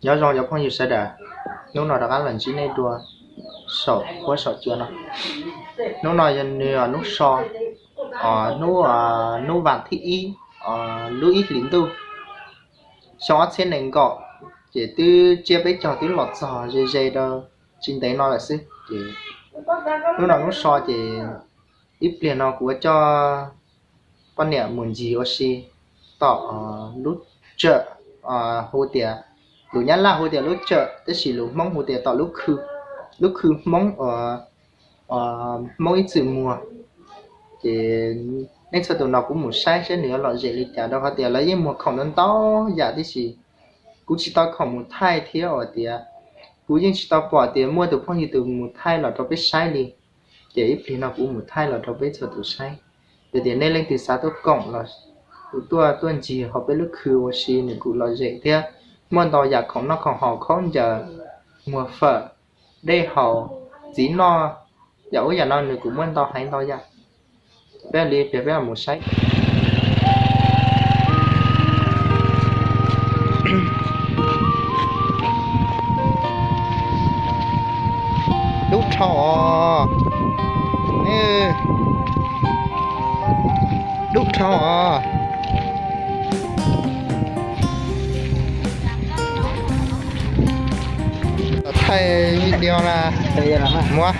Nyob zoo cov phooj ywg sawv daws, hnub no rov qab los ntsib nej dua saum huab saum cua no. Hnub no yog nws hnub so, hnub, hnub vas thib ib, lub ib hlis ntuj, xyoo ob txhiab nees nkaum, ces twb tsiab peb caug twb los txog ze ze rau tsis ntev no lawm xwb. Ces hnub no hnub so ces ib pliag no kuv ua coj poj niam mus ncig ua si tom lub tsawm, hu tias, lus Nyab Laj hu tias lub tsawm tab sis lus Hmoob hu tias tom lub khw, lub khw Hmoob, Hmoob ib txwm muag. Ces nej txhua tus nrog kuv mus saib saib nws yuav lom zem li cas, rau qhov tias lawv yeej muag khoom ntau ntau yam tib si. Kuv tsis tau khoom mus thaij thiab, uas tias kuv yeej tsis tau pom tias muaj tus phooj ywg twg mus thaij los rau peb saib li. Ces ib pliag no kuv mus thaij los rau peb txhua tus saib. Yog tias nej leej twg xav tuaj koom los kuv tuaj tuaj ncig hauv peb lub khw ua si, nws kuj lom zem thiab muaj ntau yam khoom noj khoom haus, khaub ncaws, muag fawm, dej haus, txiv noj, yam ub yam no nws kuj muaj ntau heev ntau yam. Peb li peb mus saib. Dub dhau os. Dub dhau os. Thaij video na. Muab,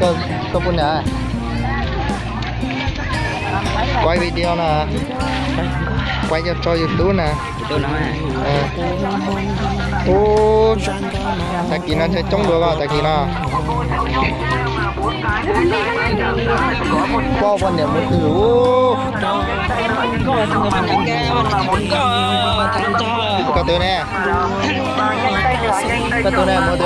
koj pub na. Quay video na. Quay cho, cho YouTube na. Ub, tag kis no ntshe coob dua os, tag kis no. Poj, poj niam mus twg ub? Koj twg ne? Koj twg ne, mus twg?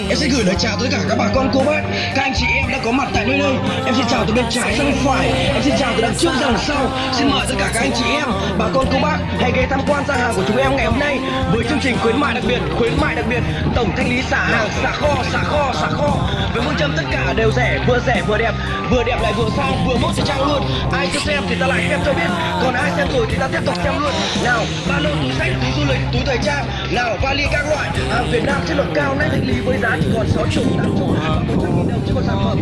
Em xin gửi lời chào tới tất cả các bà con cô bác, các anh chị em đã có mặt tại nơi đây. Em xin chào từ bên trái sang bên phải, em xin chào từ đằng trước ra đằng sau. Xin mời tất cả các anh chị em, bà con cô bác, hãy ghé tham quan gian hàng của chúng em ngày hôm nay với chương trình khuyến mại đặc biệt, khuyến mại đặc biệt, tổng thanh lý xả hàng, xả kho, xả kho, xả kho. Với phương châm tất cả đều rẻ, vừa rẻ vừa đẹp, vừa đẹp lại vừa sang, vừa mốt thời trang luôn. Ai chưa xem thì ta lại xem cho biết, còn ai xem rồi thì ta tiếp tục xem luôn. Nào, ba lô, túi xách, túi du lịch, túi thời trang, nào, vali các loại, hàng Việt Nam chất lượng cao, nay thanh lý với giá chỉ còn sáu triệu, tám triệu, và một trăm nghìn đồng cho một sản phẩm.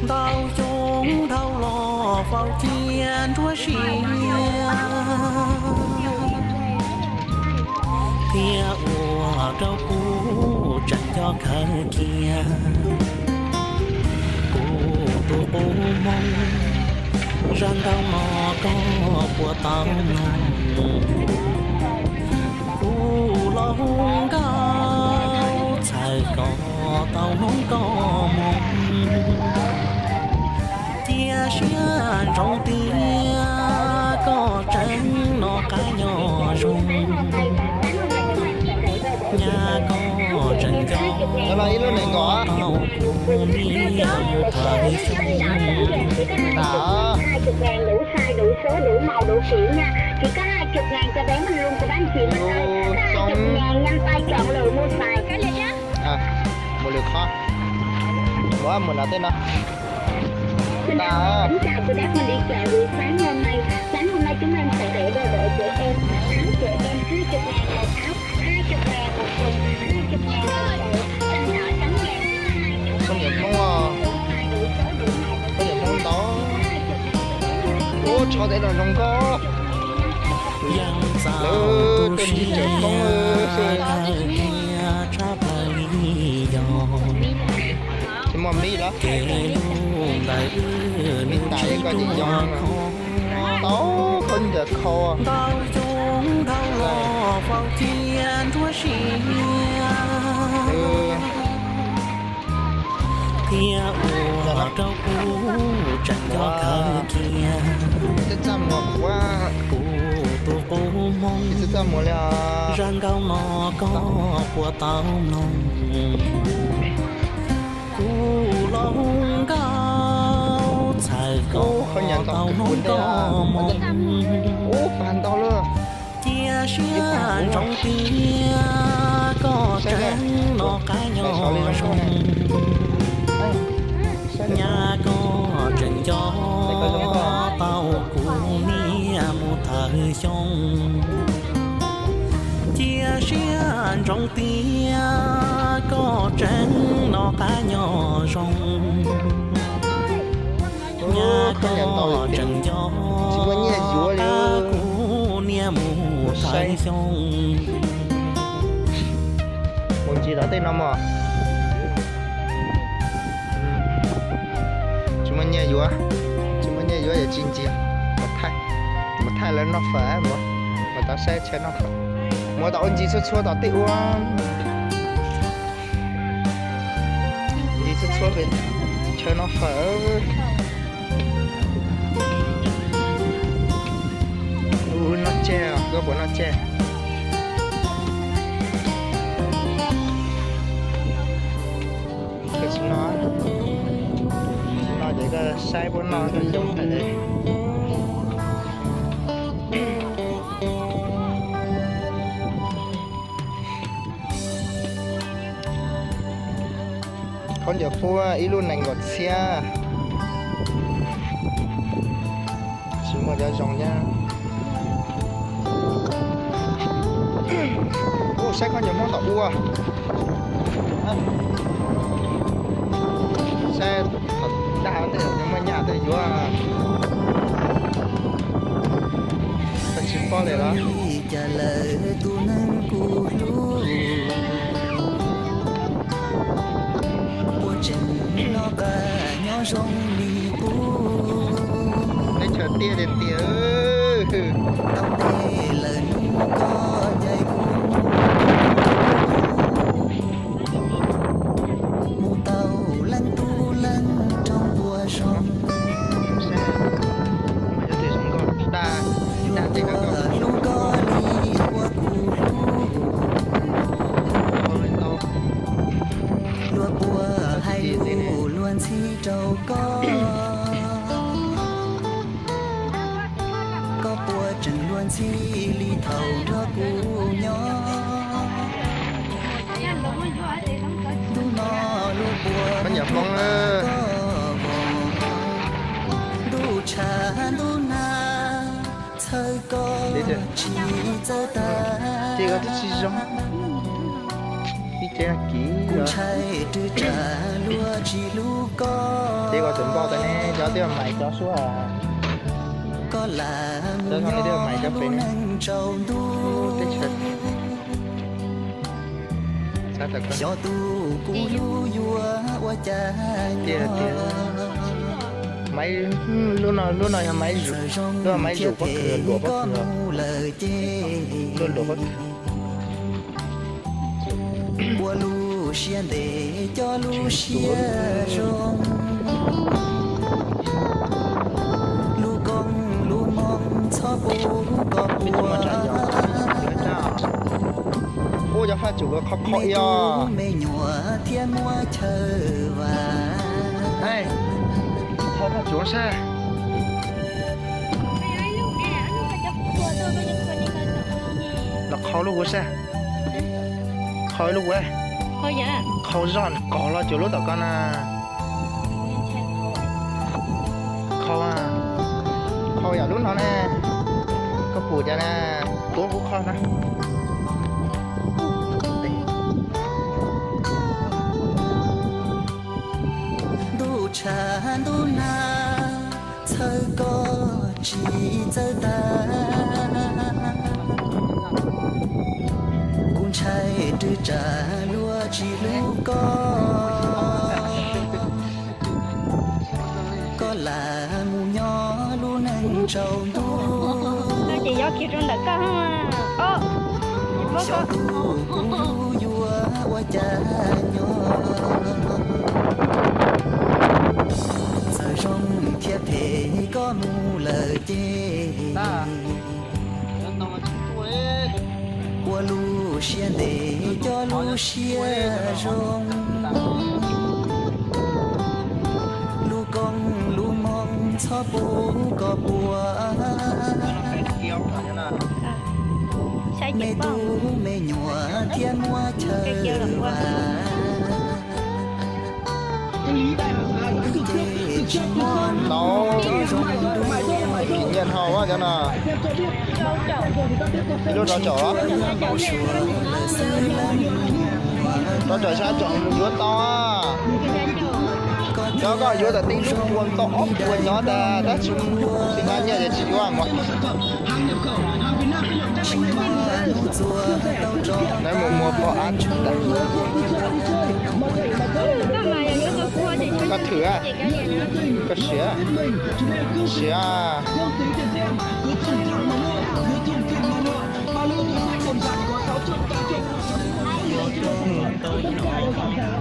Ntau xyoo dhau los faus cia nruab siab thiab ua rau kuv tseem nco khaws cia. Kuv tus qub hmoob, zaj nkauj no koj puas tau mloog? Kuv los hu nkauj txhawm koj tau hnub koj mus. Cia siab ntsoov tias koj tseem noj qab nyob zoo, nyab koj tseem nco tau kuv niaj mus thawj xyoo. Hai chục ngàn đủ size, đủ số, đủ màu, đủ kiểu nha. Chỉ có hai chục ngàn cho bé mình luôn, của bác chị Minh ơi. Có hai chục ngàn, nhanh tay chọn lựa mua xài. Một lượt khó. Ủa, một lượt tên đó. Xin chào, xin chào cô bác, mình đi chợ buổi sáng hôm nay. Sáng hôm nay chúng em sẽ để đồ đạc cho em. Áo cho em hai chục ngàn một áo, hai chục ngàn một quần, hai chục ngàn một bộ. Xanh đỏ trắng vàng. Không được không à. Không được không đó. Ua, tso tej no zoo nkauj. Lawv tuaj ntsib tseem koob. Tsis muaj mib los? Mib tas koj tsis yoo. Tau khaub ncaws khau. Thiab ua rau kuv tseem nco khaws cia. Kuv tus qub hmoob, zaj nkauj no koj puas tau mloog? Ntau ntau ub pag ntau lawm. Cia siab ntsoov tias koj tseem noj qab nyob zoo, nyab koj tseem nco tau kuv niam mus thawj xyoo. Cia siab ntsoov tias koj tseem noj qab nyob zoo, nyab koj tseem nco kuv niam mus thawj xyoo. Mus ntsis tom tej no mog. Tsis muaj nyiaj yuav, tsis muaj nyiaj yuav yog tsis ntsia. Mus thaij lawv noj fawm, mus tau saib chaw noj fawm. Mus tau ua ntsis txhua txhua tom tej ua, ntsis txhua txhua pem chaw noj fawm. Ub, noj tseg, koj puas noj tseg? Koj tsis noj, tsis noj ces koj saib puab noj koj coob heev. Khaub ncaws pub ib lub nees nkaum txhiab. Tsis muaj cov zoo thiab. Ub, saib khaub ncaws Hmoob tom ua. Saib thaum daj tej muaj nyaj tej yuav. Koj tsis paub li los? Li cas lawm tus neeg kuv hlub, puas tseem noj qab nyob zoo li qub? Teb chaws tiaj tiag tiag. Tau ntev lawm hnub koj ncaim kuv mus, mus tau leej tub leej roog puas zoo. Yuav puas hlub koj li uas kuv hlub, luag puas hais lus luag ntxhi rau koj, koj puas tseem luag ntxhi li thaum nrog kuv nyob? Ntuj no luag puas mus ntuj koj vos, ntuj tshav ntuj nag txhawj koj tsis txawj tag. Kuv ntshai rwg tsam luag tsis hlub koj. Cov twb yog mais cov suab, koj lam mus nyob lub neej tsaus ntuj. Xyov tus kuv hlub yuav ua cas nyob. Lub no, lub no yog maiv, lub maiv zum pob kws luam pob kws, luam pob kws. Ua lub siab ntev coj lub siab zoo, lub koob lub moo txhob pub koj puas. Ua cov faj tsum qhov qhov ib os. Me nyuam thiab muaj chaw vas. Qhov faj tsum sab. Los qhau lub kuv sab. Qhau ib lub kuv. Qhau zoj qhov los cuag lub tom koj na. Qhau, qhau yam lub no ne. Koj pum cas na, tuav kuv qhau na. Ntuj tshav ntuj nag txhawj koj tsis txawj tag. Kuv ntshai rwg tsam luag tsis hlub koj, koj lam mus nyob lub neej tsaus ntuj. Xyov tus kuv hlub yuav ua cas nyob. Txawm zoo thiab phem koj mus lawm ces, ua lub siab ntev coj lub siab zoo. Lub koob lub moo txhob pub Me tub me nyuam thiab muab chaw vas. Tau, kis nyiaj dhau cov no. Ib lub rau caum los? Rau caum sab caum yuav tau. Cov koj yuav tam tej lub puas tau ob puas nyob tas tab sis tsis nqa nyiaj ces tsis yuav mas. Neb mus muag pom ab tsis tas. Koj thwm, koj siav, siav.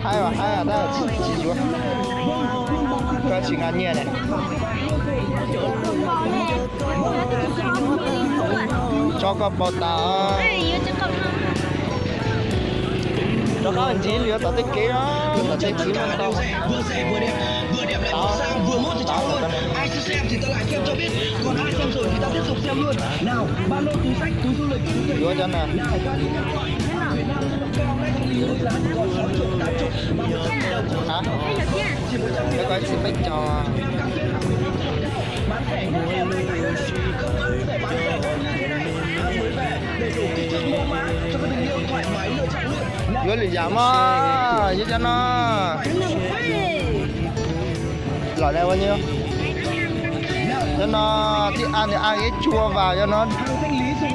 Haib mas haib tab sis tsis yuav. Koj tsis nqa nyiaj ne. Tso koj pau tas. Rov qab ntxiv lwm tom tej kev, tom tej kev no tau. Yuav cov na. Hab, koj tsis peb caug. Yuav lwm yam mas, yuav cov no. Lawm na ua nyob. Cov no tib a ntawm a ib tsua vas cov no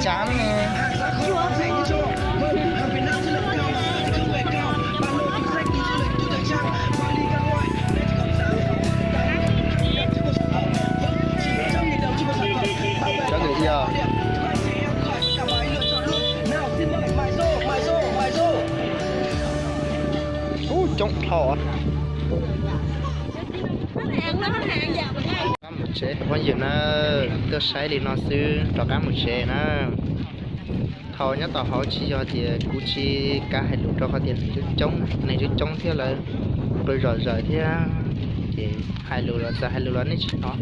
tsav ne. Cov lwm yog. Ub, coob dhau. Rov qab mus tsev phooj ywg na, tuaj saib li no xwb rov qab mus tsev na. Thaum nyob tom hauv tsis yog tias kuv tsis kav hais lus rau qhov tias neeg twb coob, neeg twb coob thiab lawv qw zom zaws thiab, ces hais lus los txawm hais lus los nej tsis hnov,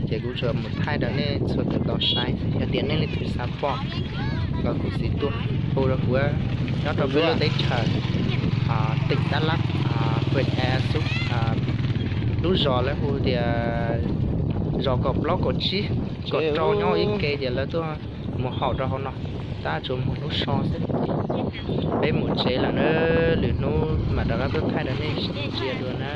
ces kuv tsuas mus thaij rau nej txhua tus tau saib xwb. Yog tias nej leej twg xav pom los kuv txiv tuaj hu rau kuv, nyob rau peb lub teb chaws, tim Tab Lab, huyện Ea Xúc, lub zos lawv hu tias zos kaum plaub kaum tsib, kaum rau nyob ib ke ces lawv tuaj mus haum rau hauv no, tab tsuas muag hnub so xwb. Peb mus tsev lawm na, lwm hnub mam rov qab tuaj thaij rau nej ntsia dua na.